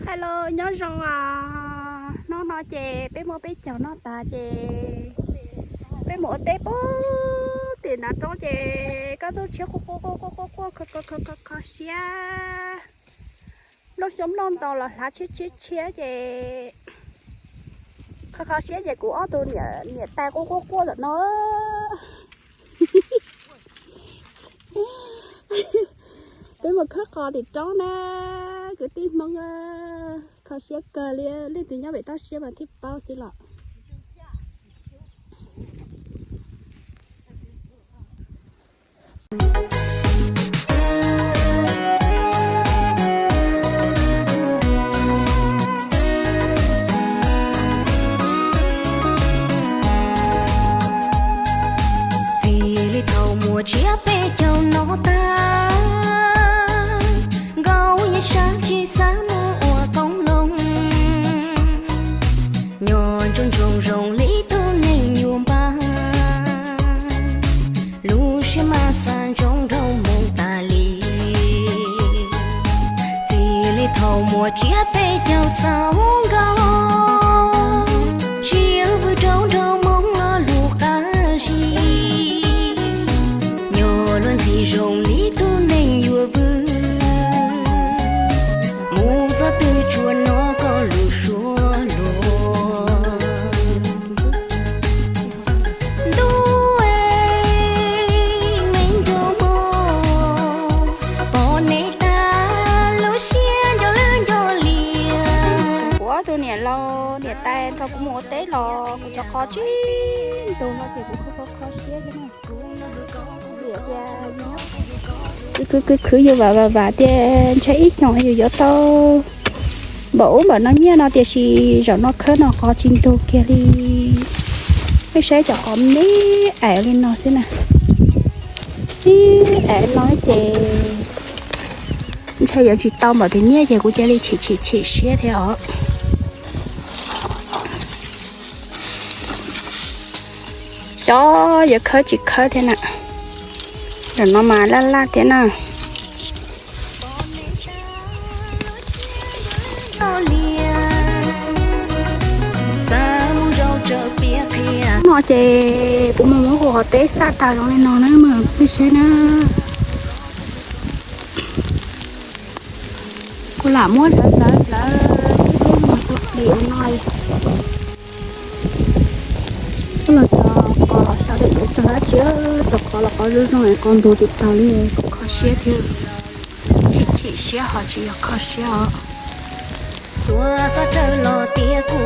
Hello, nyob zoo os. Hnub no ces peb muab peb caug noj tas ces peb mus ua teb puag tim nrav roob ces kab ntxhab tshiab quaj quaj quaj quaj quaj quaj kho kho kho kho siab. Nplooj xyoob nplooj ntoo los hlav tshiab tshiab tshiab ces kho kho siab ces kuv ob tug niam tais quaj quaj quaj ntawm no. Peb mus khawb qos tim roob na, kwv tij Hmoob, kho siab kawg li, leej twg nyob pem toj siab mas thiaj paub xwb los. Txij li thaum muaj tsiab peb caug no tag, Nkauj Yeej Sab tsis xav mus ua qoob loo, nyob ntsoo ntsoo zoo li tug neeg yuav npaj, lub siab mas xav ntsoov nrog Hmoob tas li. Txij li thaum muaj tsiab peb caug xaus nkaus, tsis vwm rau nrog Hmoob lo lus qab zib, nyob luag ntxhi zoo li tug neeg yuav vwm, mus txog twg tsuas hnov koj lus suab luag. Ntuj, me nraug Hmoob, pom nej tag lub siab nco lwj nco lias. Kuv ob tug niam laus niam tais nrog kuv mus ua teb los kuv cov qos tsis ntug no ces kuv kho kho kho siab thiab na. Vim tias khwv khwv khwv yus vam vam vam tias ntshe ib xyoos yus yuav tau npaum ub npaum no nyiaj no, tiam sis zaum no khawb no qos tsis ntug kiag li. Nej saib cov qos me aim li no xwb na, me aim no ces ntshe yuav tsis tau npaum tus nyiaj ces kuv cia li chim chim chim siab thiab os. Xyov yuav khawb tsis khawb thiab na. Zaum no mas laj laj thiab na. No ces kuv mus muab kuv qhov teb xaj tas zoo li no na, nej saib na. Kuv lam muab hlawv hlawv hlawv ib lub mus ua plis ua no li. Los cov qos sawv daws yuav txog dab tsi, cov qos los qos zoo zoo es qos ntug tsis taus li, kuv kho siab thiab. Chim chim siab ho tsis yog kho siab os. Tuaj xob rawv los tias kuv